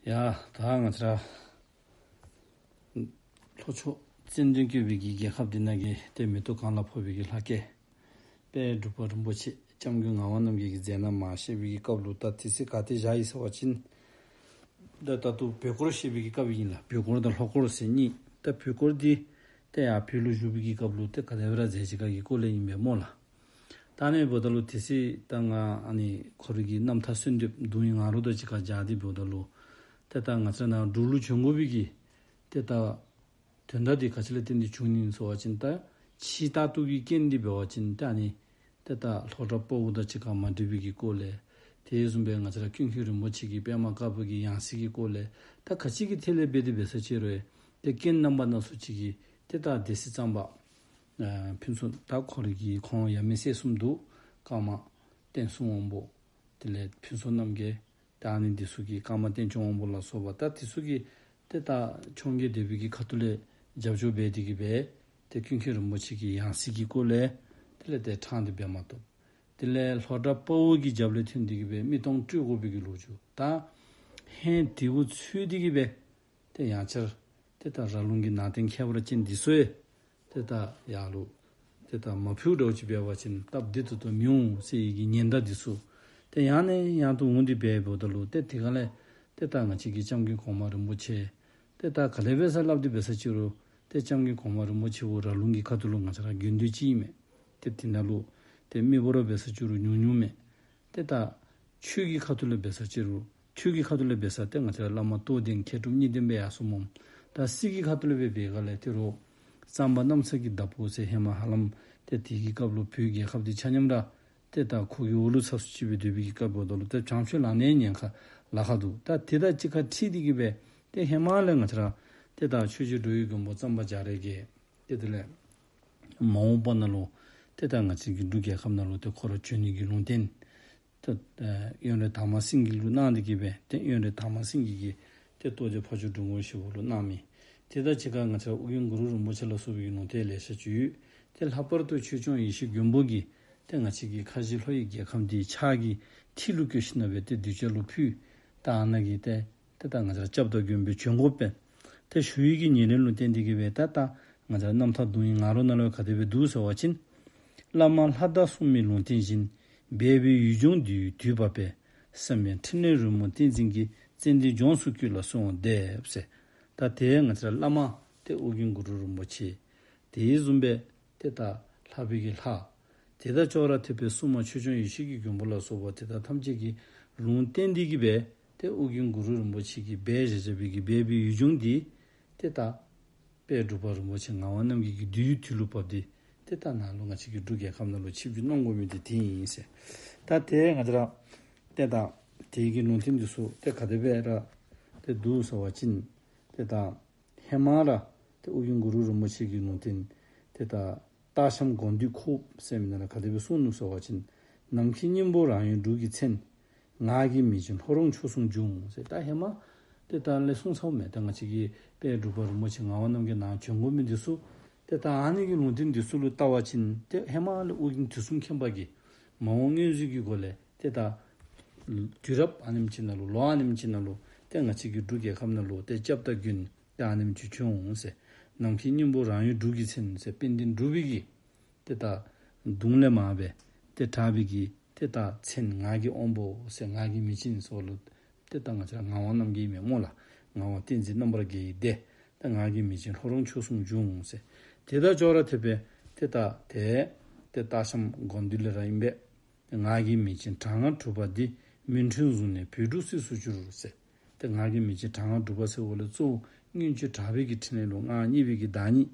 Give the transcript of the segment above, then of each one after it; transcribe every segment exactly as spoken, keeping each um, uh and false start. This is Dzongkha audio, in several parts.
ཡ་ད་ང་བཅས་ར་ལྷོ་ཕྱོགས་ཙན་དན་བཀོད་པའི་གི་རྒྱལ་ཁབ་འདི་ནང་གི་ཏེ་མེ་ཏོག་གང་ལ་ཕོག་པའི་གི་ལྷ་སྐལ་དཔལ་འབྲུག་པ་རིན་པོ་ཆེ་སྐྱབས་མགོན་ངག་དབང་རྣམ་རྒྱལ་གྱི་མཛད་རྣམ་མར་བཤད་པའི་གི་སྐབས་ལུ་ད་དེ་ཚེ་ག་ཏེ་བཞག་ཡི་ཟེར་བ་ཅིན་ད་ད་ལྟོ་བོད་སྐོར་བཤད་པའི་གི་སྐབས་ཨིན་ལགས། བོད་སྐོར་དང་ལྷོ་སྐོར་ཟེར་གཉིས། ད་བོད་སྐོར་འདི་ཏེ་ཡར་བོད་ལུ་བཞུགས་པའི་གི་སྐབས་ལུ་ཏེ་ག་དེ་སྦེ་ར་མཛད་ཅི་ག་གི་སྐོར་ལས་ཨིན་པས་སྨོ་ལགས། ད་ཨ་ནི་འབདཝ་ད་ལུ་དེ་ཚེ་ད་ང་ཨ་ནི་ཁོ་རའི་གི་རྣམ་ཐར་གསོལ་འདེབས་གདུང་བའི་ང་རོ་དང་གཅིག་ཁར་སྦྱར་ཏེ་འབདཝ་ད་ལུ་ཏེ་ད་ང་བཅས་ནཱ་འབྲུག་ལུ་བྱོན་དགོ་པའི་གི་ཏེ་ད་དོན་དག་འདི་ག་ཅི་ལས་བརྟེན་ཏེ་བྱུང་ནི་ཨིན་ཟེར་བ་ཅིན་ད་ཕྱི་ལྟ་རྟོག་གི་རྐྱེན་འདི་འབད་བ་ཅིན་ད་ཨ་ནི་ཏེ་ད་ལྷོ་བྲག་དཔའ་བོ་དང་གཅིག་ཁར་མ་འགྲིགས་པའི་གི་སྐོར་ལས། དེ་བཟུམ་སྦེ་ང་བཅས་ར་ཀུན་མཁྱེན་རིན་པོ་ཆེ་གིས་པདྨ་དཀར་པོ་གི་ཡང་སྲིད་ཀྱི་སྐོར་ལས་ད་ག་ཅི་གི་ཐད་ལས་འབད་དེ་འབད་ས་ཅི་རུང་ཏེ་རྐྱེན་རྣམ་པ་སྣ་ཚོགས་ཅིག་གིས་ཏེ་ད་སྡེ་སྲིད་གཙང་པ་ཨ་ཕུན་ཚོགས་ད་ཁོ་རའི་གི་ཁོང་ཡབ་མེས་སྲས་གསུམ་འདུག། ཀརྨ་བསྟན་སྲུང་དབང་པོ་དེ་ལས་ཕུན་ཚོགས་རྣམ་རྒྱལ། ད་ཨ་ནི་འདི་ཚུ་གིས་ཀརྨ་བསྟན་སྐྱོང་དབང་པོ་ལ་སོགས་པ་ད་དེ་ཚུ་གིས་ཏེ་ད་འཕྱོངས་རྒྱས་སྡེ་པའི་གི་ཁ་ཐུག་ལས་རྒྱབ་སྐྱོར་འབད་དེ་གི་སྦེ་ཏེ་ཀུན་མཁྱེན་རིན་པོ་ཆེ་གི་ཡང་སྲིད་ཀྱི་སྐོར་ལས་དེ་ལས་ཏེ་དྲངས་ཏེ་འབད་མ་གཏོགས། དེ་ལས་ལྷོ་བྲག་དཔའ་བོ་གི་རྒྱབ་ལས་ཐོན་ཏེ་གི་སྦེ་མི་སྟོང་སྤྲོད་དགོ་པའི་གི་ལོ་རྒྱུས། ད་ཧེ་དེ་གུ་ཚུད་དེ་གི་སྦེ་ཏེ་ཡང་བསྐྱར་ཏེ་ད་ར་ལུང་གི་ནང་རྟེན་ཁྱད་པར་ཅན་འདི་ཚུ་ཡང་ཏེ་ད་ཡར་ལུ་ཏེ་ད་མ་ཕུལཝ་འདྲཝ་ཅིག་འབད་བ་ཅིན་སྟབས་བདེ་ཏོག་ཏོ་མི་འོང་ཟེར་བའི་གི་ཉེན་བརྡ་འདི་ཚུ་ཏེ་ཡང་ནས་ཡང་དུ་འོང་སྟེ་འབདཝ་ད་ལུ་ཏེ་དེ་ག་ལས་ཏེ་ད་ང་བཅས་ཀྱི་སྐྱབས་མགོན་གོང་མ་རིན་པོ་ཆེ་ཏེ་ད་ག་ལས་འབད་ས་སླབ་སྟེ་འབད་ས་ཅི་རུང་ཏེ་སྐྱབས་མགོན་གོང་མ་རིན་པོ་ཆེ་འབད་ར་ལུང་གི་ཁ་ཐུག་ལུ་ང་བཅས་ར་དགོན་སྡེ་ཅིག་ཨིན་མས། ཏེ་དེ་ནང་ལུ་ཏེ་མི་འབོར་ར་འབད་ས་ཅི་རུང་ཉུང་ཉུང་མས། ཏེ་ད་ཆོས་ཀྱི་ཁ་ཐུག་ལས་འབད་ས་ཅི་རུང་ཆོས་ཀྱི་ཁ་ཐུག་ལས་འབད་ས་ཏེ་ང་བཅས་ར་བླ་མ་རྟོགས་ལྡན་མཁས་གྲུབ་གཉིས་ལྡན་སྦེ་ཡར་སོང་སྨོ། ད་སྲིད་ཀྱི་ཁ་ཐུག་ལས་འབད་བའི་སྒང་ལས་ཏེ་རུང་གཙང་པ་གནམ་ས་གི་བདག་པོ་ཟེར་ཧེ་མ་ཧ་ལམ་ཏེ་དེ་གི་སྐབས་ལུ་བོད་རྒྱལ་ཁབ་འདི་ཆ་མཉམ་ར་ཏེ་ད་ཁོ་གི་འོག་ལུ་ཚབ་སུ་ཅིག་སྦེ་སྡོད་པའི་གི་སྐབས་འབདཝ་ད་ལུ་ཏེ་བྱང་ཕྱོགས་ལག་ནས་ཉེན་ཁ་ལཱ་ཁག་འདུག། ད་དེ་དང་གཅིག་ཁར་འཁྲིལ་ཏེ་གི་སྦེ་ཏེ་ཧེ་མ་ལས་ང་བཅས་ར་ཏེ་ད་ཆོས་རྗེ་འགྲོ་བའི་མགོན་པོ་གཙང་པ་རྒྱ་རས་ཀྱིས་ཏེ་དེ་ལས་མ་འོངས་པ་ནང་ལུ་ཏེ་ད་ང་བཅས་ཀྱི་འབྲུག་རྒྱལ་ཁབ་ནང་ལུ་ཏེ་ཁོ་ར་བྱོན་ནི་གི་ལུང་བསྟན་ཏེ་ཨ་དབོན་རས་དར་མ་སེང་གེ་ལུ་གནང་སྟེ་གི་སྦེ་ཏེ་དབོན་རས་དར་མ་སེང་གེ་གིས་ཏེ་རྟོགས་ལྡན་ཕ་ཇོ་འབྲུག་སྒོམ་ཞིག་པོ་ལུ་གནང་མི། དེ་དང་གཅིག་ཁར་ང་བཅས་ཨོ་རྒྱན་གུ་རུ་རིན་པོ་ཆེ་ལ་སོགས་པའི་གི་ལུང་བསྟན་ལེ་ཤ་ཅིག་ཡོད། ཏེ་ལྷག་པར་དུ་ཆོས་སྐྱོང་ཡེ་ཤེས་མགོན་པོ་གིས་ཏེ་ང་བཅས་ཀྱི་ཁ་བཞི་ལྷོ་ཡི་རྒྱལ་ཁམས་འདི་ཕྱག་གི་མཐིལ་ལུ་བཀོད་ཞིནམ་ལས་ཏེ་གདུལ་བྱ་ལུ་ཕུལ། ད་ཨ་ནཱ་གི་ཏེ་ཏེ་ད་ང་བཅས་ར་སྐྱབས་དང་མགོན་པོའི་བྱོན་སྒོ་སྦེ་ཏེ་ཞུ་ཡི་གི་ཉེར་ལེན་ལུང་བསྟན་འདི་གིས་སྦེ་ད་ད་ང་བཅས་ར་རྣམ་ཐར་གདུང་བའི་ང་རོ་ནང་ལུ་ག་དེ་སྦེ་འདུག་ཟེར་བ་ཅིན། བླ་མ་ལྷ་དང་སྲུང་མའི་ལུང་བསྟན་བཞིན། སྦས་པའི་ཡུལ་ལྗོངས་འདི་ཡི་དུས་བབ་པས། བསམ་ཡས་འཕྲིན་ལས་རོལ་མོ་བསྟན་འཛིན་གྱིས། ཙན་དན་ལྗོངས་སུ་བསྐྱོད་ལ་གསོལ་བ་འདེབས་ཟེར། ད་དེ་ང་བཅས་ར་བླ་མ་ཏེ་ཨོ་རྒྱན་གུ་རུ་རིན་པོ་ཆེ། དེ་བཟུམ་སྦེ་ཏེ་ད་ལྷ་པའི་གི་ལྷ། དེ་དང་ཅོག་ར་འཐདཔ་སྦེ་སྲུང་མ་ཆོས་སྐྱོང་ཡེ་ཤེས་ཀྱི་མགོན་པོ་ལ་སོགས་པ་དེ་དག་ཐམས་ཅད་ཀྱི་ལུང་བསྟན་འདི་གིས་སྦེ་ཏེ་ཨོ་རྒྱན་གུ་རུ་རིན་པོ་ཆེ་གིས་སྦས་བཞག་བཞག་པའི་གི་སྦས་པའི་ཡུལ་ལྗོངས་འདི་ཏེ་ད་དཔལ་འབྲུག་པ་རིན་པོ་ཆེ་ངག་དབང་རྣམ་རྒྱལ་གྱི་འདུལ་བའི་དུས་ལུ་བབས་ཏེ་ཏེ་ད་ནཱ་ལུ་ང་བཅས་ཀྱི་འབྲུག་རྒྱལ་ཁབ་ནང་ལུ་ཆིབས་བསྒྱུར་གནང་དགོ་མི་འདི་དེ་ཨིན་ཟེར། ད་དེ་ང་བཅས་ར་ཏེ་ད་དེ་གི་ལུང་བསྟན་འདི་ཚུ་ཏེ་ག་དེ་སྦེ་ར་ཏེ་འདུག་ཟེར་བ་ཅིན་ཏེ་ད་ཧེ་མ་ར་ཏེ་ཨོ་རྒྱན་གུ་རུ་རིན་པོ་ཆེ་གི་ལུང་བསྟན་ཏེ་ད་སྟག་ཤམ་དགོངས་འདུས་ཁོག་ཟེར་མི་ནང་ལུ་ག་དེ་སྦེ་གསུངས་ནུག་ཟེར་བ་ཅིན། ནམ་མཁའི་སྙིང་པོ་རང་ཡུལ་འབྲུག་གི་མཚན། ངག་གི་མིང་ཅན་ལྷོ་རོང་ཕྱོགས་སུ་འབྱུང་ཟེར། ད་ཧེ་མ་ཏེ་ད་ལས་གསུངས་ཚརཝ་མས། ད་ང་བཅས་ཀྱི་དཔལ་འབྲུག་པ་རིན་པོ་ཆེ་ངག་དབང་རྣམ་རྒྱལ་ནཱ་བྱོན་དགོ་མི་འདི་ཚུ་ཏེ་ད་ཨ་ནི་གི་ལུང་བསྟན་འདི་ཚུ་ལུ་བལྟ་བ་ཅིན་ཏེ་ཧེ་མ་ལས་ཨོ་རྒྱན་དུས་གསུམ་མཁྱེན་པ་གིས་མ་འོངས་མངོན་གཟིགས་ཀྱི་སྒོ་ལས་ཏེ་ད་དུས་རབས་ཨ་ནེམ་ཅིག་ནང་ལུ་ལོ་ཨ་ནེམ་ཅིག་ནང་ལུ་ཏེ་ང་བཅས་ཀྱི་འབྲུག་རྒྱལ་ཁབ་ནང་ལུ་ཏེ་སྐྱབས་དང་མགོན་ཏེ་ཨ་ནེམ་ཅིག་བྱོན་འོང་ཟེར། ནམ་མཁའི་སྙིང་པོ་རང་ཡུལ་འབྲུག་གི་མཚན་ཟེར་དཔལ་ལྡན་འབྲུག་པའི་གི་ཏེ་ད་གདུང་ལས་མར་སྦེ་ཏེ་གྲགས་པའི་གི་ཏེ་ད་མཚན་ངག་གི་དབང་པོ་ཟེར་ངག་གི་མིང་ཅན་ཟེར་ལུ་ཏེ་ད་ང་བཅས་ར་ངག་དབང་རྣམ་རྒྱལ་ཨིན་མས་སྨོ་ལགས། ངག་དབང་བསྟན་འཛིན་རྣམ་པར་རྒྱལ་བའི་སྡེ། ད་ངག་གི་མིང་ཅན་ལྷོ་རོང་ཕྱོགས་སུ་འབྱུང་ཟེར། དེ་དང་ཅོག་ར་འཐདཔ་སྦེ་ཏེ་ད་ཏེ་ཏེ་སྟག་ཤམ་དགོངས་འདུས་ལས་ར་ཨིན་པས། ངག་གི་མིང་ཅན་དྲག་སྔགས་གྲུབ་པ་འདི། མི་འཕྲོད་གཟུགས་ནས་བོད་འབྲུག་སྲིད་སུ་འགྱུར་ཟེར། ཏེ་ངག་གི་མིང་ཅན་དྲག་སྔགས་གྲུབ་པ་ཟེར་བ་ལས་གཙོ་བོ་མངོན་སྤྱོད་དྲག་པོའི་གི་ཕྲིན་ལས་ལུ་སྔགས་གཉིས་པའི་གི་བདག་ཉིད།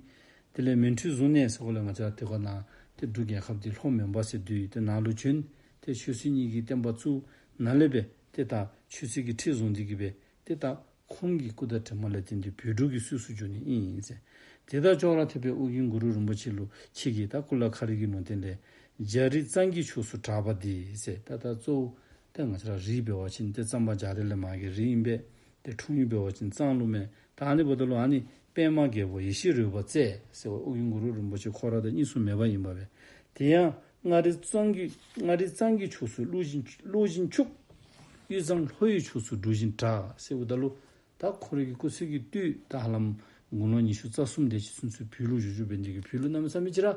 དེ་ལས་མི་འཕྲོད་གཟུགས་ནས་ཟེར་བ་ལས་ང་བཅས་དེ་ཁར་ནཱ་ཏེ་འབྲུག་རྒྱལ་ཁབ་འདི་ལྷོ་མོན་པ་ཟེར་འདུག། ཏེ་ནཱ་ལུ་བྱོན་ཏེ་ཆོས་སྲིད་གཉིས་ཀྱི་བསྟན་པ་བཙུགས། ནཱ་ལས་སྦེ་ཏེ་ད་ཆོས་སྲིད་ཀྱི་ཁྲི་བཟུང་སྟེ་གི་སྦེ་ཏེ་ད་ཁོང་གི་སྐུ་དྲིན་ལས་བརྟེན་ཏེ་བོད་འབྲུག་གི་སྲིད་སུ་འགྱུར་ནི་ཨིན་ཟེར། དེ་དང་ཅོག་ར་འཐདཔ་སྦེ་ཨོ་རྒྱན་གུ་རུ་རིན་པོ་ཆེ་ལུ་ཆེ་གི་ད་སྐུ་ལ་ཁ་རི་གི་ལུང་བསྟན་ལས། རྒྱ་རིགས་གཙང་གི་ཕྱོགས་སུ་གྲགས་པ་འདི་ཟེར། ད་ད་གཙོ་བོ་ཏེ་ང་བཅས་ར་རིགས་འབད་བ་ཅིན་ཏེ་གཙང་པ་རྒྱ་རས་ལས་མར་གྱི་རིགས་ཨིན་པས། ཏེ་འཁྲུངས་ཡུལ་འབད་བ་ཅིན་གཙང་ལུ་མས། ད་ཨ་ནི་འབདཝ་ད་ལུ་ཨ་ནི་པདྨ་རྒྱལ་པོ་ཡེ་ཤེས་རོལ་པ་རྩལ་ཟེར་བ་ཨོ་རྒྱན་གུ་རུ་རིན་པོ་ཆེ་ཁོ་ར་དང་གཉིས་སུ་མེད་པ་ཨིན་པས། དེ་ཡང་མངའ་རིས་གཙང་གི་མངའ་རིས་གཙང་གི་ཕྱོགས་སུ་ཀླུ་ཆེན་ཀླུ་ཆེན་ཕྱུག། དབུས་གཙང་ལྷོ་ཡི་ཕྱོགས་སུ་འགྲོ་བཞིན་གྲགས་ཟེརཝ་ད་ལུ། ད་ཁོ་རའི་གི་སྐུ་ཚེ་གི་དུས་ད་ཧ་ལམ་དགུང་ལོ་ཉི་ཤུ་རྩ་གསུམ་དེ་ཅིག་ཚུན་ཚོད་བོད་ལུ་བཞུགས་བཞུགསཔ་འབད་ནི་དེ་གིས་བོད་ལུ་གནམ་མེད་ས་མེད་ཅིག་ར་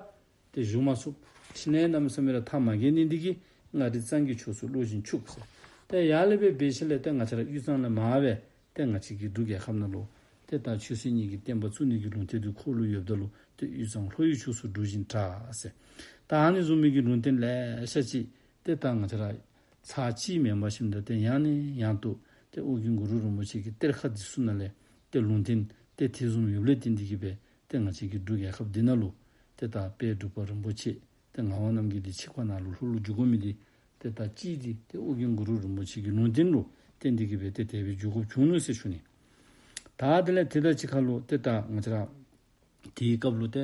ཏེ་བཞུགས་མ་ཚུགས། ཕྱི་ནང་གནམ་མེད་ས་མེད་ར་མཐའ་མ་རྒྱས་ནི་འདི་གིས་མངའ་རིས་གཙང་གི་ཕྱོགས་སུ་ལོག་བཞིན་ཆུག་ཟེར། ཏེ་ཡར་ལས་སྦེ་འབད་ཞིནམ་ལས་ཏེ་ང་བཅས་ར་དབུས་གཙང་ལས་མར་སྦེ་ཏེ་ང་བཅས་ཀྱི་འབྲུག་རྒྱལ་ཁབ་ནང་ལུ་ཏེ་ད་ཆོས་སྲིད་གཉིས་ཀྱི་བསྟན་པ་བཙུགས་ནི་གི་ལུང་བསྟན་འདི་ཁོ་ལུ་ཡོདཔ་ད་ལུ་ཏེ་དབུས་གཙང་ལྷོ་ཡི་ཕྱོགས་སུ་འགྲོ་བཞིན་གྲགས་ཟེར། ད་ཨ་ནི་བཟུམ་མའི་གི་ལུང་བསྟན་ལེ་ཤ་ཅིག་ཏེ་ད་ང་བཅས་ར་ཚར་གཅིག་མེན་པར་ཞིནམ་ད་ཏེ་ཡང་ནས་ཡང་དུ་ཏེ་ཨོ་རྒྱན་གུ་རུ་རིན་པོ་ཆེ་གི་གཏེར་ཁ་འདི་ཚུ་ནང་ལས་ཏེ་ལུང་བསྟན་ཏེ་དེ་བཟུམ་ཡོདཔ་ལས་བརྟེན་ཏེ་གིས་སྦེ་ཏེ་ང་བཅས་ཀྱི་འབྲུག་རྒྱལ་ཁབ་འདི་ནང་ལུ་ཏེ་ད་དཔལ་འབྲུག་པ་རིན་པོ་ཆེ་ཏེ་ངག་དབང་རྣམ་རྒྱལ་འདི་ཕྱི་ཁ་ནང་ལུ་ལྷོ་ལུ་འགྱོ་དགོ་མི་འདི་ཏེ་ད་གཅིག་འདི་ཏེ་ཨོ་རྒྱན་གུ་རུ་རིན་པོ་ཆེ་གི་ལུང་བསྟན་ལུ་བརྟེན་ཏེ་གིས་སྦེ་ཏེ་དེ་སྦེ་འགྱོ་དགོཔ་བྱུང་ནུག་ཟེར་ཞུ་ནི། ད་དེ་ལས་ཏེ་ད་ཅིག་ཁར་ལུ་ཏེ་ད་ང་བཅས་ར་དེའི་སྐབས་ལུ་ཏེ་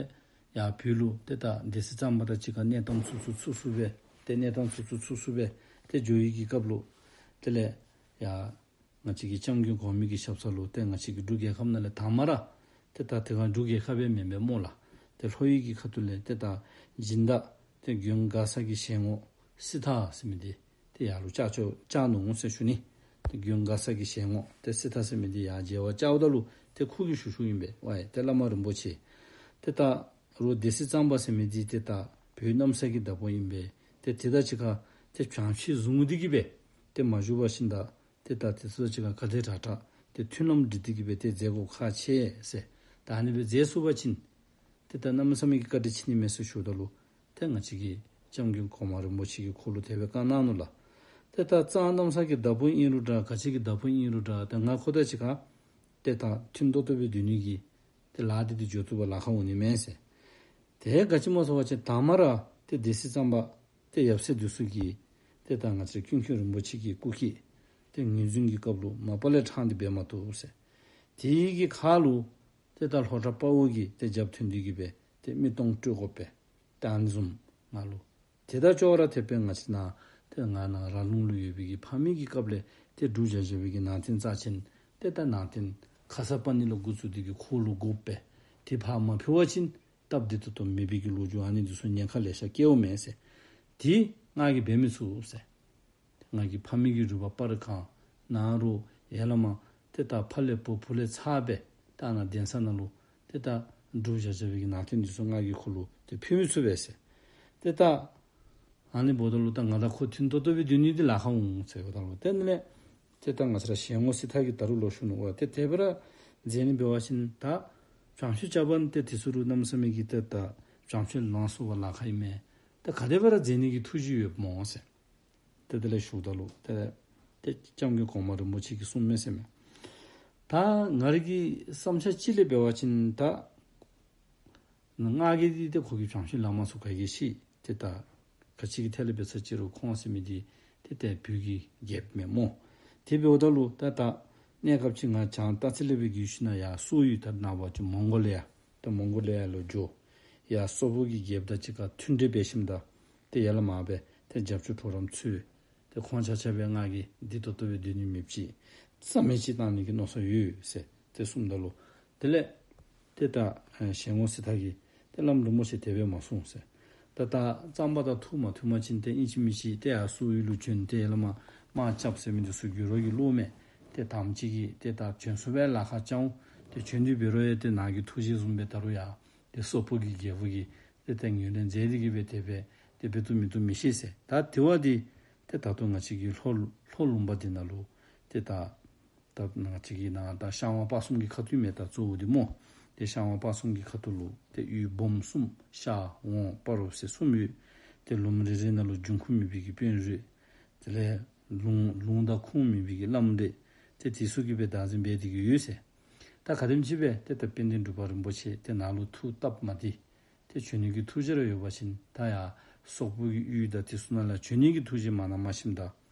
ཡར་བོད་ལུ་ཏེ་ད་སྡེ་སྲིད་གཙང་པ་དང་གཅིག་ཁར་གནས་སྟངས་ཚུབ་ཚུབ་ཚུབ་ཚུབ་སྦེ་ཏེ་གནས་སྟངས་ཚུབ་ཚུབ་ཚུབ་ཚུབ་སྦེ་ཏེ་འགྱོ་ཡི་གི་སྐབས་ལུ་དེ་ལས་ཡར་ང་བཅས་ཀྱི་སྐྱབས་མགོན་གོང་མའི་གི་ཞབས་ས་ལུ་ཏེ་ང་བཅས་ཀྱི་འབྲུག་རྒྱལ་ཁབ་ནང་ལས་དང་མ་ར་ཏེ་ད་དེ་སྒང་འབྲུག་རྒྱལ་ཁབ་སྦེ་མེན་པས་སྨོ་ལགས། ཏེ་ལྷོ་ཡི་གི་ཁ་ཐུག་ལས་ཏེ་ད་སྦྱིན་བདག་ཏེ་དགོན་མགར་ས་གི་ཞལ་ངོ་སྲིད་ཐར་ཟེར་མི་འདི་ཏེ་ཡར་ལུ་བཅར་བཅར་བཅར་ནུག་ཟེར་ཞུ་ནི། ཏེ་དགོན་མགར་ས་གི་ཞལ་ངོ་ཏེ་སྲིད་ཐར་ཟེར་མི་འདི་ཡར་མཇལ་བར་བཅརཝ་ད་ལུ་ཏེ་ཁོ་གིས་ཞུ་ཞུཝ་ཨིན་པས། ཝའི་ཏེ་བླ་མ་རིན་པོ་ཆེ། ཏེ་ད་རུང་སྡེ་སྲིད་གཙང་པ་ཟེར་མི་འདི་ཏེ་ད་བོད་གནམ་ས་གི་བདག་པོ་ཨིན་པས། ཏེ་དེ་དང་གཅིག་ཁར་ཏེ་བྱང་ཤེས་བཟུང་སྟེ་གིས་སྦེ་ཏེ་མ་བཞུགས་པར་ཞིནམ་ད་ཏེ་ད་དེ་ཚུ་དང་གཅིག་ཁར་ག་དེ་དྲག་དྲག་ཏེ་མཐུན་ལམ་སྒྲིག་སྟེ་གིས་སྦེ་ཏེ་མཛད་དགོཔ་ཁག་ཆེ་ཟེར། ད་ཨ་ནི་སྦེ་མཛད་ཚུགས་པ་ཅིན་ཏེ་ད་གནམ་མེད་ས་མེད་ཀྱི་བཀའ་དྲིན་ཆེ་ནི་མས་ཟེར་ཞུཝ་ད་ལུ་ཏེ་ང་བཅས་ཀྱི་སྐྱབས་མགོན་གོང་མ་རིན་པོ་ཆེ་གིས་ཁོ་ལུ་དེ་སྦེ་བཀའ་གནང་ནུག་ལགས། ཏེ་ད་གཙང་གནམ་ས་གི་བདག་པོ་ཨིན་རུང་འདྲ་ག་ཅི་གི་བདག་པོ་ཨིན་རུང་འདྲ་ཏེ་ང་ཁོ་དང་གཅིག་ཁར་ཏེ་ད་མཐུན་ཏོག་ཏོ་སྦེ་སྡོད་ནི་གི་ཏེ་ལཱ་འདི་ཏེ་འགྱོ་བཏུབ་པར་ལཱ་ཁག་འོང་ནི་མས་ཟེར། ཏེ་ག་ཅི་སྨོ་ཟེར་བ་ཅིན་དང་མ་ར་ཏེ་སྡེ་སྲིད་གཙང་པ་ཏེ་ཡབ་སྲས་འདི་ཚུ་གིས་ཏེ་ད་ང་བཅས་ཀུན་མཁྱེན་རིན་པོ་ཆེ་གི་སྐུ་སྐྱེ་ཏེ་ངོས་འཛིན་གྱི་སྐབས་ལུ་མ་པ་ལས་ཕྲང་སྟེ་འབད་མ་བཏུབ་ཟེར། དེའི་གི་ཁར་ལུ་ཏེ་ད་ལྷོ་བྲག་དཔའ་བོ་གིས་ཏེ་རྒྱབ་ཐོན་ཏེ་གིས་སྦེ་ཏེ་མི་སྟོང་སྤྲོད་དགོ་པས། ཏེ་ཨ་ནི་བཟུམ་ང་ལུ་ཏེ་ད་ཅོག་ར་འཐདཔ་སྦེ་ང་བཅས་ནཱ་ཏེ་ང་ནཱ་ར་ལུང་ལུ་ཡོད་པའི་གི་ཕ་མེས་ཀྱི་སྐབས་ལས་ཏེ་སྒྲུབ་བཞག་བཞག་པའི་གི་ནང་རྟེན་རྩ་ཆེན་ཏེ་ད་ནང་རྟེན་ཁ་སར་པ་ཎི་ལས་འགོ་བཙུགས་ཏེ་གིས་ཁོ་ལུ་དགོ་པས། ཏེ་ཕར་མ་ཕུལ་བ་ཅིན་སྟབས་བདེ་ཏོག་ཏོ་མེད་པའི་གི་ལོ་རྒྱུས་ཨ་ནི་འདི་ཚུ་ཉེན་ཁ་ལེ་ཤ་བཀལཝ་མས་ཟེར། ཏེ་ང་གིས་འབད་མི་ཚུགས་ཟེར། ང་གི་ཕ་མེས་ཀྱི་རུས་པ་སྤར་གང་ནཱ་རུང་ཡར་ལས་མར་ཏེ་ད་ཕ་ལས་བུ་བུ་ལས་ཚ་སྦེ་ད་ནཱ་གདན་ས་ནང་ལུ་ཏེ་ད་སྒྲུབ་བཞག་བཞག་པའི་གི་ནང་རྟེན་འདི་ཚུ་ང་གིས་ཁོ་ལུ་ཏེ་ཕུལ་མི་ཚུགས་པས་ཟེར། ཏེ་ད་ཨ་ནི་འབདཝ་ད་ལུ་ད་ང་དང་ཁོ་མཐུན་ཏོག་ཏོ་སྦེ་སྡོད་ནི་འདི་ལཱ་ཁག་འོང་ཟེརཝ་ད་ལུ་ཏེ་ཨ་ནི་ལས་ཏེ་ད་ང་བཅས་ར་ཞལ་ངོ་སྲིད་ཐར་གྱིས་ད་རུང་ལོག་ཞུ་ནུག་པ། ཏེ་དེ་སྦེ་ར་མཛད་ནི་འབད་བ་ཅིན་ད་བྱང་ཆུབ་རྐྱབ་པ་ཏེ་དེ་ཚུ་རུང་གནམ་མེད་ས་མེད་ཀྱི་ཏེ་ད་བྱང་ཆུབ་ལམ་སོགས་པ་ལཱ་ཁག་ཨིན་མས། ད་ག་དེ་སྦེ་ར་མཛད་ནི་གི་ཐུགས་བཞེད་ཡོདཔ་སྨོ་ཟེར། ཏེ་དེ་ལས་ཞུཝ་ད་ལུ་ཏེ་ཏེ་སྐྱབས་མགོན་གོང་མ་རིན་པོ་ཆེ་གིས་གསུངམ་མས་ཟེར་མས། ད་ང་རའི་གི་བསམ་འཆར་ཅིག་ལས་འབད་བ་ཅིན་ད་སྔགས་རྒྱུད་འདི་ཏེ་ཁོ་གིས་བྱང་ཆུབ་ལམ་མ་ཚུགས་ག་གིས་ཤེས། ཏེ་ད་ག་ཅི་གི་ཐད་ལས་འབད་ས་ཅི་རུང་ཁོང་ཟེར་མི་འདི་ཏེ་ཏེ་བོད་ཀྱི་རྒྱལཔོ་མས་སྨོ། དེ་འབདཝ་ད་ལུ་ད་ད་གནས་སྐབས་ཅིག་ང་བྱང་སྟག་རྩེ་ལས་སྦེ་གི་ཡུལ་ཤུལ་ནང་ཡར་སོག་ཡུལ་ད་ནངས་པ་ཅིག་མོང་གོ་ལི་ཡ་ད་མོང་གོ་ལི་ཡ་ལུ་འགྱོ། ཡར་སོག་པོ་གི་རྒྱལཔོ་དང་གཅིག་ཁར་མཐུན་འབྲེལ་འབད་ཞིནམ་ད་ཏེ་ཡར་ལས་མར་སྦེ་ཏེ་རྒྱབ་སྐྱོར་གྲོགས་རམ་འཚོལ། ཏེ་ཁོང་ཆ་ཁྱབ་སྦེ་ང་གིས་བདེ་ཏོག་ཏོ་སྦེ་སྡོད་ནི་མེདཔ་ཅིག་རྩ་མེད་ཅིག་བཏང་ནི་གི་མནོ་བསམ་ཡོད་ཟེར་ཏེ་གསུངམ་ད་ལུ། དེ་ལས་ཏེ་ད་ཨེ་ཞལ་ངོ་སྲིད་ཐར་གྱིས་ཏེ་བླམ་རིན་པོ་ཆེ་དེ་སྦེ་མ་གསུངས་ཟེར། ད་ད་གཙང་པ་དང་ཐུགས་མ་མཐུན་པ་ཅིན་ཏེ་ཨིན་ཅི་མིན་ཅི་ཏེ་ཡར་སོག་ཡུལ་ལུ་བྱོན་ཏེ་ཡར་ལས་མར་དམག་རྐྱབ་ཟེར་མི་འདི་ཚུ་དགོད་བྲོ་གི་བློ་མས། ཏེ་དམ་ཅིག་གིས་ཏེ་ད་བྱོན་ཚུགས་པའི་ལཱ་ཁག་རྐྱབ་འོང་། ཏེ་བྱོན་ཏེ་འབད་རུང་ཡང་ཏེ་ནཱ་གི་ཐུགས་བཞེད་བཟུམ་སྦེ་ད་རུང་ཡང་ཏེ་སོག་པོ་གི་རྒྱལ་པོ་གིས་ཏེ་ཏེ་ངོས་ལེན་མཛད་དེ་གིས་སྦེ་དེ་སྦེ་ཏེ་འབད་བཏུབ་མི་བཏུབ་མི་ཤེས་ཟེར། ད་དེ་བ་འདི་ཏེ་ད་ལྟོ་ང་བཅས་ཀྱི་ལྷོ་ལྷོ་ལུང་པ་འདི་ནང་ལུ་ཏེ་ད་ད་ང་བཅས་ཀྱི་ནཱ་ད་ཤར་ཝང་སྤ་གསུམ་གྱི་ཁ་ཐུག་མས་ད་གཙོ་བོ་འདི་སྨོ། ཏེ་ཤར་ཝང་སྤ་གསུམ་གྱི་ཁ་ཐུག་ལུ་ཏེ་ཡུལ་སྦོམ་གསུམ་ཤར་ཝང་སྤ་རོ་ཟེར་གསུམ་ཡོད། ཏེ་ལུངམ་རེ་རེ་ནང་ལུ་འབྱུང་ཁུངས་མེད་པའི་གི་དཔོན་རེ། དེ་ལས་ལུང་ལུང་དང་ཁུངས་མེད་པའི་གི་བླམ་རེ། ཏེ་དེ་ཚུ་གིས་སྦེ་བདག་འཛིན་འབད་དེ་གིས་ཡོད་ཟེར། ད་ག་དེམ་ཅིག་སྦེ་ཏེ་ད་དཔལ་ལྡན་འབྲུག་པ་རིན་པོ་ཆེ་ཏེ་ནཱ་ལུ་ཐུགས་བཏབ་མ་སྟེ་ཏེ་བྱོན་ནི་གི་ཐུགས་བཞེད་ར་ཡོད་པ་ཅིན་ད་ཡར་སོག་པོ་གི་ཡུལ་དང་དེ་ཚུ་ནང་ལས་བྱོན་ནི་གི་ཐུགས་བཞེད་མ་གནང་མ་ཞིནམ་ད་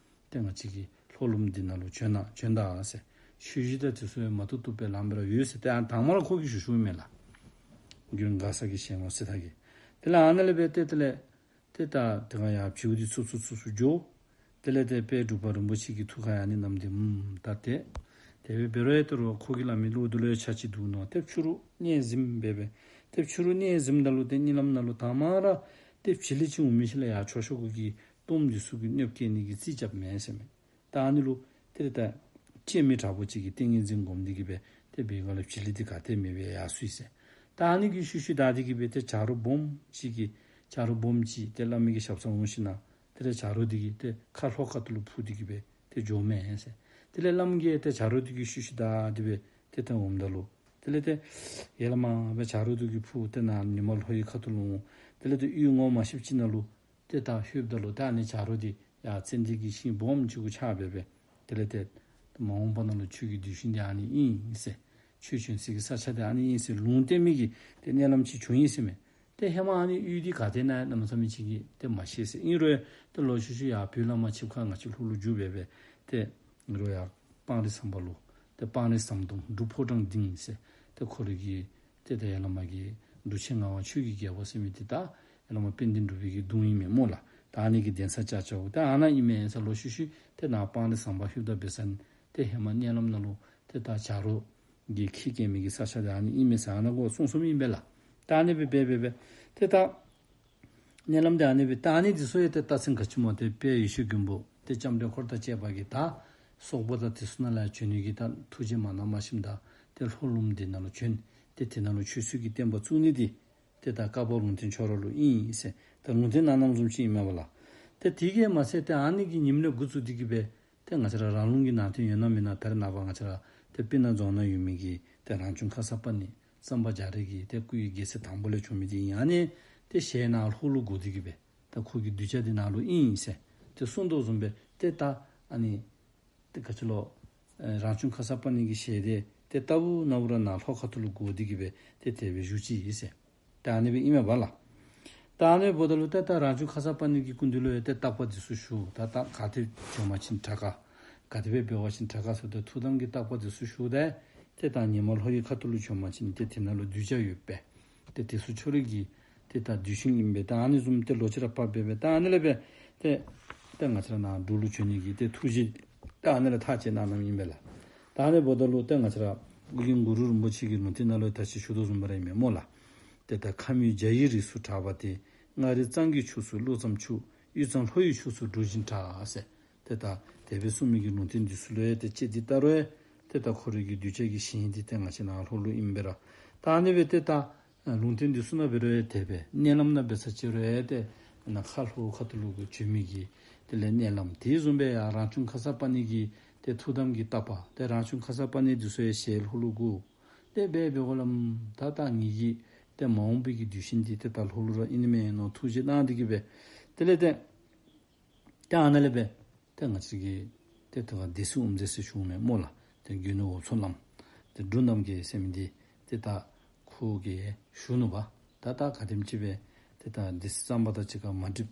ཏེ་ང་བཅས་ཀྱི་ལྷོ་ལུངམ་འདི་ནང་ལུ་བྱོན་ན་བྱོན་ད་ཟེར། ཆོས་གཞིས་དང་དེ་ཚུ་ཡང་མ་བཏུབ་བཏུབ་སྦེ་ལངམ་སྦེ་ར་ཡོད་ཟེར། ཏེ་ཨ་དང་མ་ར་ཁོ་གིས་ཞུ་ཞུཝ་མས་ལགས། དགོན་མགར་ས་གི་ཞལ་ངོ་སྲིད་ཐར་གྱིས། དེ་ལས་ཨ་ནཱ་ལས་སྦེ་ཏེ་དེ་ལས་ཏེ་ད་དེ་སྒང་ཡར་བྱིའུ་འདི་ཚུབ་ཚུབ་ཚུབ་ཚུབ་འགྱོ། དེ་ལས་ཏེ་དཔལ་འབྲུག་པ་རིན་པོ་ཆེ་གི་ཐུགས་ཁར་ཡང་ཨ་ནི་བསྣམས་ཏེ་ཨུམ་ད་ཏེ་དེ་སྦེ་འབད་རུང་ཡང་ད་རུང་ཁོ་གིས་སླབ་མི་བློ་འདི་ལུ་ཡང་ཆ་ཅིག་འདུག་ནོ། ཏེ་ཕྱི་རུ་མནལ་གཟིམ་འབད་སྦེ་ཏེ་ཕྱི་རུ་མནལ་གཟིམ་ད་ལུ་ཏེ་གཉིད་ལམ་ནང་ལུ་དང་མ་ར་ཏེ་བྱི་ལི་ཅིག་འོང་མི་ཅིག་ལས་ཡར་ཆོས་ཕྱོགས་ཀྱི་གཏོརམ་འདི་ཚུ་གིས་གནོདཔ་བཀལ་ནི་གི་རྩིས་རྐྱབ་མས་ཟེར་མས། ད་ཨ་ནི་ལུ་ དེ་ལས་ད་སྤྱན་མི་དྲག་པོ་ཅིག་གིས་ཏིང་ངེ་འཛིན་སྒོམ་སྟེ་གི་སྦེ་ཏེ་འབད་བའི་སྒང་ལས་བྱི་ལི་འདི་ག་ཏེ་མེད་པར་ཡར་སོ་ཡི་ཟེར། ད་ཨ་ནི་གི་ཤུལ་ཤུལ་བདའ་སྟེ་གི་སྦེ་ཏེ་བྱ་རོག་སྦོམ་ཅིག་གིས་བྱ་རོག་སྦོམ་ཅིག་ཏེ་བླ་མའི་གི་ཞབས་སར་འོང་ཞིནམ་ལས་དེ་ལས་བྱ་རོག་འདི་གིས་ཏེ་ཁ་ལྷོ་ཁ་ཐུག་ལུ་འཕུར་ཏེ་གི་སྦེ་ཏེ་འགྱོཝ་མས་ཟེར། དེ་ལས་བླམ་གིས་ཏེ་བྱ་རོག་འདི་གི་ཤུལ་ཤུལ་བདའ་སྟེ་སྦེ་ཏེ་ད་འོངམ་ད་ལུ་དེ་ལས་ཏེ་ཡར་ལས་མར་སྦེ་བྱ་རོག་འདི་གིས་འཕུར་ཏེ་ནཱ་ཉི་མ་ལྷོ་ཡི་ཁ་ཐུག་ལུ་འོང་། དེ་ལས་ཏེ་གཡུས་ངོ་མ་ཤེསཔ་ཅིག་ནང་ལུ་ཏེ་ད་ལྷོདཔ་ད་ལུ་ད་ཨ་ནི་བྱ་རོག་འདི་ཡར་ཙན་དན་གྱི་ཤིང་སྦོམ་ཅིག་གུ་ཆགས་སྦེ་སྦེ་དེ་ལས་ཏེ་མ་འོངས་པ་ནང་ལུ་ཁྱོད་ཀྱི་གདུལ་ཞིང་འདི་ཨ་ནི་ཨིན་ཟེར། ཁྱོད་བྱོན་སའི་གི་ས་ཆ་འདི་ཨ་ནི་ཨིན་ཟེར་ལུང་བསྟན་མི་གི་ཏེ་མནལ་ལམ་ཅིག་བྱུང་ཡི་ཟེར་མས། ཏེ་ཧེ་མ་ཨ་ནི་གཡུས་འདི་ག་ཏེ་ཨིན་ན་གནམ་མེད་ས་མེད་ཅིག་གིས་ཏེ་མ་ཤེས་ཟེར། ཨིན་རུང་ཡང་ཏེ་ལོག་ཤུལ་ཤུལ་ཡར་བོད་ལས་མར་ཆིབས་ཁ་ང་བཅས་ལྷོ་ལུ་རྒྱུག་སྦེ་སྦེ་ཏེ་ཨིན་རུང་ཡར་སྤང་རི་ཟམ་པ་ལུ་ཏེ་སྤང་རི་ཟམ་གདོང་འབྲུག་ཕོ་བྲང་སྡིངས་ཟེར་ཏེ་ཁོ་རའི་གི་ཏེ་ད་ཡར་ལས་མར་གྱི་འབྲུག་ཆེན་ངག་དབང་ཆོས་ཀྱི་རྒྱལ་པོ་ཟེར་མི་འདི་ད་ཡར་ལས་མར་དཔལ་ལྡན་འབྲུག་པའི་གི་གདུང་ཨིན་མས་སྨོ་ལགས། ད་ཨ་ནི་གི་གདན་ས་ཅིག་ཅིག་ད་ཨ་ནཱ་ཨིན་མས་ཟེར། ལོག་ཤུལ་ཤུལ་ཏེ་ནཱ་སྤང་རི་ཟམ་པ་ལྷོདཔ་ད་འབད་ས་ནི་ཏེ་ཧེ་མ་མནལ་ལམ་ནང་ལུ་ཏེ་ད་བྱ་རོག་གིས་ཁྱི་སྐྱེལ་མི་གི་ས་ཆ་འདི་ཨ་ནི་ཨིན་མས་ཟེར་ཨ་ནཱ་གོ་གསུངས་གསུངསམ་ཨིན་པས་ལགས། ད་ཨ་ནི་སྦེ་སྦེ་སྦེ་སྦེ་ཏེ་ད་མནལ་ལམ་འདི་ཨ་ནི་སྦེ་ད་ཨ་ནི་འདི་ཚུ་ཡང་ཏེ་རྟགས་མཚན་ག་ཅི་སྨོ་ཏེ་དཔལ་ཡེ་ཤེས་མགོན་པོ་ཏེ་ལྕམ་དྲལ་འཁོར་དང་བཅས་པ་གིས་ད་སོག་པོ་དང་དེ་ཚུ་ནང་ལས་བྱོན་ནི་གི་ད་ཐུགས་བཞེད་མ་གནང་མ་ཤེསཔ་ད་ཏེ་ལྷོ་ལུངམ་འདི་ནང་ལུ་བྱོན། ཏེ་དེ་ནང་ལུ་ཆོས་སྲིད་ཀྱི་བསྟན་པ་བཙུགས་ནི་འདི་ཏེ་ད་ཀ་པ་ལུང་བསྟན་ཁྱོད་ར་ལུ་ཨིན་ཟེར་ད་ལུང་བསྟན་གནང་གནངམ་བཟུམ་ཅིག་ཨིན་མས་པ་ལགས། ཏེ་དེ་གིས་མ་ཚད་ཏེ་ཨ་ནི་གི་ཉིནམ་ལས་འགོ་བཙུགས་ཏེ་གི་སྦེ་ཏེ་ང་བཅས་ར་ར་ལུང་གི་ནང་རྟེན་ཡོད་ན་མེད་ན་ད་རེས་ནངས་པ་ང་བཅས་ར་ཏེ་སྤུ་ན་རྫོང་ནང་ཡོད་མི་གི་ཏེ་རང་བྱུང་ཁརྶ་པཱ་ཎི་གཙང་པ་རྒྱ་རས་ཀྱི་ཏེ་སྐུའི་རྒྱལ་སྲིད་དང་པོ་ལས་བྱུང་མི་འདི་ཨིན། ཨ་ནི་ཏེ་ཞལ་ནཱ་ལྷོ་ལུ་བསྒོར་ཏེ་གི་སྦེ་ད་ཁོ་གི་གདུལ་བྱ་འདི་ནཱ་ལུ་ཨིན་ཟེར་ཏེ་གསུངས་དོ་བཟུམ་སྦེ་ཏེ་ད་ཨ་ནི་ཏེ་ག་ཅི་ལོ། ཨེ་རང་བྱུང་ཁརྶ་པཱ་ཎི་གི་ཞལ་འདི་ཏེ་ལྟ་བུ་ན་བུ་ར་ནཱ་ལྷོ་ཁ་ཐུག་ལུ་བསྒོར་ཏེ་གི་སྦེ་ཏེ་དེ་སྦེ་བཞུགས་ཅི་ཨིན་ཟེར། ད་ཨ་ནི་སྦེ་ཨིན་མས་པ་ལགས། ད་ཨ་ནི་འབདཝ་ད་ལུ་ཏེ་ད་རང་བྱུང་ཁརྶ་པཱ་ཎི་གི་སྐུ་མདུན་ལུ་ཡང་ཏེ་བརྟག་པ་འདི་ཚུ་ཞུ། ད་ད་ག་ཏེ་བྱོན་པ་ཅིན་དྲག་ག། ག་དེ་སྦེ་འབད་བ་ཅིན་དྲག་ག་ཟེར་ཏེ་ཐུགས་དམ་གྱི་བརྟག་པ་འདི་ཚུ་ཞུ་སྟེ། ཏེ་ད་ཉི་མ་ལྷོ་ཡི་ཁ་ཐུག་ལུ་བྱོན་པ་ཅིན་ཏེ་དེ་ནང་ལུ་གདུལ་བྱ་ཡོད་པས། ཏེ་དེ་ཚུ་ཁྱོད་རའི་གི་ཏེ་ད་གདུལ་ཞིང་ཨིན་པས། ད་ཨ་ནི་བཟུམ་ཏེ་ལོག་ཅི་ར་ཕར་འབད་སྦེ་ད་ཨ་ནི་ལས་སྦེ་ཏེ་ཏེ་ང་བཅས་ར་ནཱ་འབྲུག་ལུ་བྱོན་ནི་གི་ཏེ་ཐུགས་བཞེད་ད་ཨ་ནི་ལས་ཐག་བཅད་གནང་གནངམ་ཨིན་པས་ལགས། ད་ཨ་ནི་འབདཝ་ད་ལུ་ཏེ་ང་བཅས་ར་ཨོ་རྒྱན་གུ་རུ་རིན་པོ་ཆེ་གི་ལུང་བསྟན་ནང་ལུ་ད་ཅི་ཞུ་དོ་བཟུམ་སྦེ་ར་ཨིན་མས་སྨོ་ལགས། ཏེ་ད་ཁམས་ཡུལ་རྒྱ་ཡི་རིགས་སུ་གྲགས་པ་དེ། མངའ་རིས་གཙང་གི་ཕྱོགས་སུ་ཀླུ་ཙམ་ཆུ། གཡུ་གཙང་ལྷོ་ཡི་ཕྱོགས་སུ་འབྲུག་བཞིན་གྲགས་ཟེར། ཏེ་ད་དེ་སྦེ་གསུངས་མི་གི་ལུང་བསྟན་འདི་ཚུ་ལུ་ཡང་ཏེ་དཔྱད་དེ་བལྟ་རུང་ཡང་ཏེ་ད་ཁོ་རའི་གི་གདུལ་བྱ་གི་ཞིང་འདི་ཏེ་ང་བཅས་ནཱ་ལྷོ་ལུ་ཨིན་པས་ར། ད་ཨ་ནི་སྦེ་ཏེ་ད་ལུང་བསྟན་འདི་ཚུ་ནང་འབད་རུང་ཡང་དེ་སྦེ་མནལ་ལམ་ནང་འབད་ས་ཅིག་རུང་ཡང་ཏེ་ནཱ་ཁ་ལྷོ་ཁ་ཐུག་ལུ་གི་བྱོན་མི་གི་དེ་ལས་མནལ་ལམ་དེ་བཟུམ་སྦེ་ཡང་རང་བྱུང་ཁརྶ་པཱ་ཎི་གི་ཏེ་ཐུགས་དམ་གྱི་བརྟག་པ་ཏེ་རང་བྱུང་ཁརྶ་པཱ་ཎི་འདི་ཚུ་ཡང་ཞལ་ལྷོ་ལུ་བསྒོར། ཏེ་སྦེ་སྦེ་འགོ་ལམ་ད་ད་ངེ་གི་ཏེ་མ་འོངས་པའི་གི་གདུལ་ཞིང་འདི་ཏེ་ད་ལྷོ་ལུ་ར་ཨིན་ནི་མས་མནོ་ཐུགས་བཞེད་གནང་སྟེ་གི་སྦེ་དེ་ལས་ཏེ་ཏེ་ཨ་ནཱ་ལས་སྦེ་ཏེ་ང་བཅས་ཀྱི་ཏེ་ད་ག་སྡེ་སྲིད་དབུ་མཛད་ཟེར་ཞུཝ་མས་སྨོ་ལགས། ཏེ་དགེ་འདུན་འོབ་མཚོ་བླམ་ཏེ་འབྲུག་རྣམ་རྒྱལ་ཟེར་མི་འདི་ཏེ་ད་ཁོ་གིས་ཞུ་ནུག་པ། ད་ད་ག་དེམ་ཅིག་སྦེ་ཏེ་ད་སྡེ་སྲིད་གཙང་པ་དང་གཅིག་ཁར་མ་འགྲིག།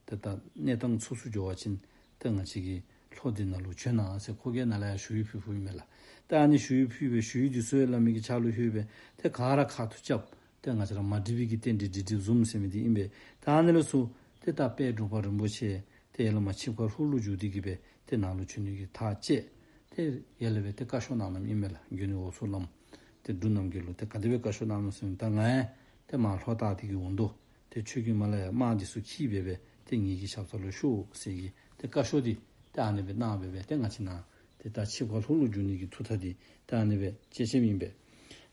ཏེ་ད་གནས་སྟངས་ཚུགས་ཚུགས་འགྱོ་བ་ཅིན་ཏེ་ང་བཅས་ཀྱི་ལྷོ་འདི་ནང་ལུ་བྱོན་གནང་ཟེར་ཁོ་གིས་ནཱ་ལས་ཡར་ཞུ་ཡིག་ཕུལ་ཕུལཝ་ཨིན་མས་ལགས། ཏེ་ཨ་ནི་ཞུ་ཡིག་ཕུལ་སྦེ་ཞུ་ཡིག་འདི་ཚུ་ཡང་བླ་མའི་གི་ཕྱག་ལུ་ལྷོད་སྦེ་ཏེ་ག་ར་ཁ་ཐུག་རྐྱབ། ཏེ་ང་བཅས་ར་མ་འགྲིག་པའི་གི་རྟེན་འབྲེལ་འགྲིག་འགྲིགཔ་བཟུམ་ཟེར་མི་འདི་ཨིན་པས། ད་ཨ་ནི་ལས་ཚུར་ཏེ་ད་དཔལ་འབྲུག་པ་རིན་པོ་ཆེ་ཏེ་ཡར་ལས་མར་ཆིབས་ཁ་ལྷོ་ལུ་བསྒྱུར་ཏེ་གི་སྦེ་ཏེ་ནཱ་ལུ་བྱོན་ནི་གི་ཐག་བཅད། ཏེ་ཡར་ལས་སྦེ་ཏེ་བཀའ་ཤོག་གནང་གནངམ་ཨིན་མས་ལགས། དགེ་འདུན་འོབ་མཚོ་བླམ་ཏེ་འབྲུག་རྣམ་རྒྱལ་ལུ་ཏེ་ག་དེ་སྦེ་བཀའ་ཤོག་གནང་ནུག་ཟེར་ན། ད་ང་ཡང་ཏེ་མར་ལྷོ་ད་ཏེ་གི་འོང་དོ། ཏེ་ཁྱོད་ཀྱིས་མར་ལས་ཡར་དམག་འདི་ཚུ་འཁྱིད་སྦེ་སྦེ་ཏེ་ངེ་གི་ཞབས་ས་ལུ་ཤོག་ཟེར་གི་ཏེ་བཀའ་ཤོག་འདི་ཏེ་ཨ་ནི་སྦེ་གནང་སྦེ་སྦེ་ཏེ་ང་བཅས་ནཱ་ཏེ་ད་ཆིབས་ཁ་ལྷོ་ལུ་བསྒྱུར་ནི་གི་ཐུགས་ཐག་འདི་ཏེ་ཨ་ནི་སྦེ་བཅད་བཅདཔ་ཨིན་པས།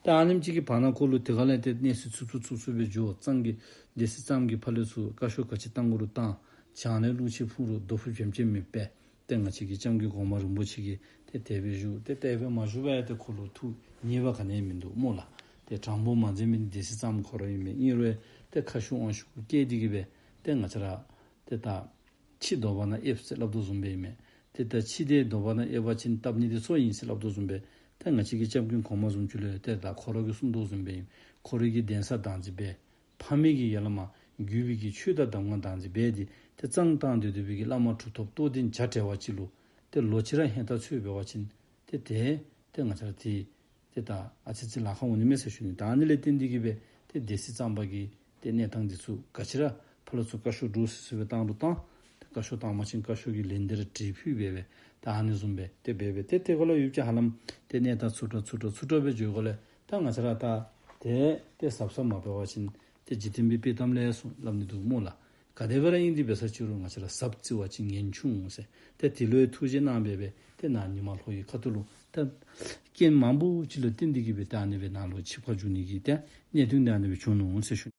ཏེ་ཨ་ནེམ་ཅིག་གི་བར་ན་ཁོ་ལུ་དེ་ཁ་ལས་ཏེ་གནས་ཚུལ་ཚུབ་ཚུབ་ཚུབ་ཚུབ་སྦེ་འགྱོ། གཙང་གི་སྡེ་སྲིད་གཙང་གི་ཕར་ལས་ཚུར་བཀའ་ཤོག་ག་ཅི་བཏང་དགོ་རུང་བཏང་། བྱང་ནས་རླུང་ཆེན་ཕུང་རུང་རྡོ་ཕུང་བྱེམ་བྱེམ་མེད་པས། ཏེ་ང་བཅས་ཀྱི་སྐྱབས་མགོན་གོང་མ་རིན་པོ་ཆེ་གིས་ཏེ་དེ་སྦེ་བཞུགས། ཏེ་དེ་སྦེ་མ་བཞུགས་པར་ཏེ་ཁོ་ལུ་ཐུགས་ཉེས་པ་ག་ནི་ཡང་མིན་འདུག་སྨོ་ལགས། ཏེ་དྲང་པོ་མ་མཛད་མི་འདི་སྡེ་སྲིད་གཙང་ཁོ་ར་ཨིན་མས། ཨིན་རུང་ཏེ་ཁ་ཤུགས་དབང་ཤུགས་བསྐྱེད་དེ་གི་སྦེ་ཏེ་ང་བཅས་ར་ཏེ་ད་ཁྱི་རྡོ་བར་ན་ཨེབ་ཟེར་སླབ་དོ་བཟུམ་སྦེ་ཨིན་མས། ཏེ་ད་ཁྱི་འདི་རྡོ་བར་ན་ཨེབ་པ་ཅིན་བཏབ་ནི་འདི་སོ་ཨིན་ཟེར་སླབ་དོ་བཟུམ་སྦེ་ཏེ་ང་བཅས་ཀྱི་སྐྱབས་མགོན་གོང་མ་བཟུམ་ཅིག་ལུ་ཏེ་ད་ཁོ་ར་གིས་གསུངས་དོ་བཟུམ་སྦེ་ཨིན། ཁོ་རའི་གི་གདན་ས་བདག་འཛིན་འབད། ཕ་མེས་ཀྱི་ཡར་ལས་མར་བརྒྱུད་པའི་གི་ཆོས་དང་གདམས་ངག་བདག་འཛིན་འབད་དེ་ཏེ་གཙང་བཏང་སྡོད་སྡོད་པའི་གི་བླ་མ་གྲུབ་ཐོབ་རྟོགས་ལྡན་བྱ་བྲལ་བ་ཅིག་ལུ་ཏེ་ལོག་ཅི་ར་ཧན་ཏ་ཚུ་འབད་བ་ཅིན་ཏེ་ཏེ་ཏེ་ང་བཅས་ར་ཏེ་ཏེ་ད་ཨ་ཙི་ཙི་ལཱ་ཁག་འོང་ནི་མས་ཟེར་ཞུ་ནི། ད་ཨ་ནི་ལས་བརྟེན་ཏེ་གི་སྦེ་ཏེ་སྡེ་སྲིད་གཙང་པ་གིས་ཏེ་གནས་སྟངས་འདི་ཚུ་ག་ཅི་ར་ཕར་ལས་ཚུར་བཀའ་ཤོག་འདྲོག་སི་སི་སྦེ་བཏང་རུང་བཏང་། ཏེ་བཀའ་ཤོག་བཏང་པ་ཅིན་བཀའ་ཤོག་གི་ལན་འདི་ར་བྲིས་ཕུལ་སྦེ་སྦེ་ད་ཨ་ནི་བཟུམ་སྦེ་ཏེ་སྦེ་སྦེ་ཏེ་ཏེ་གོ་ལ་ཡུདཔ་ཅིག་ཧ་ལམ་ཏེ་གནས་སྟངས་ཚུ་དྲག་ཚུ་དྲག་ཚུ་དྲག་སྦེ་འགྱོ་གོ་ལས་ད་ང་བཅས་ར་ད་ཏེ་ཏེ་གཟབ་གཟབ་མ་འབད་བ་ཅིན་ཏེ་འཇིག་རྟེན་པའི་དཔྱེ་གཏམ་ལས་སུ་སླབ་ནི་འདུག་སྨོ་ལགས། ག་དེ་སྦེ་ར་ཨིན་ཏེ་འབད་ས་ཅིག་རུང་ང་བཅས་ར་ཟབ་རྩི་བ་ཅིན་ཉེན་ཆུང་ཟེར། ཏེ་དེ་ལུ་ཐུགས་རྗེ་གནང་སྦེ་སྦེ་ཏེ་ནཱ་ཉི་མ་ལྷོ་ཡི་ཁ་ཐུག་ལུ་ད་རྐྱེན་མང་པོ་ཅིག་ལུ་བརྟེན་ཏེ་གིས་སྦེ་ད་ཨ་ནི་སྦེ་ནཱ་ལུ་ཆིབས་ཁ་བསྒྱུར་ནི་གི་ཏེ་གནད་དོན་འདི་ཨ་ནི་སྦེ་བྱུང་ནུག་ཟེར་ཞུ།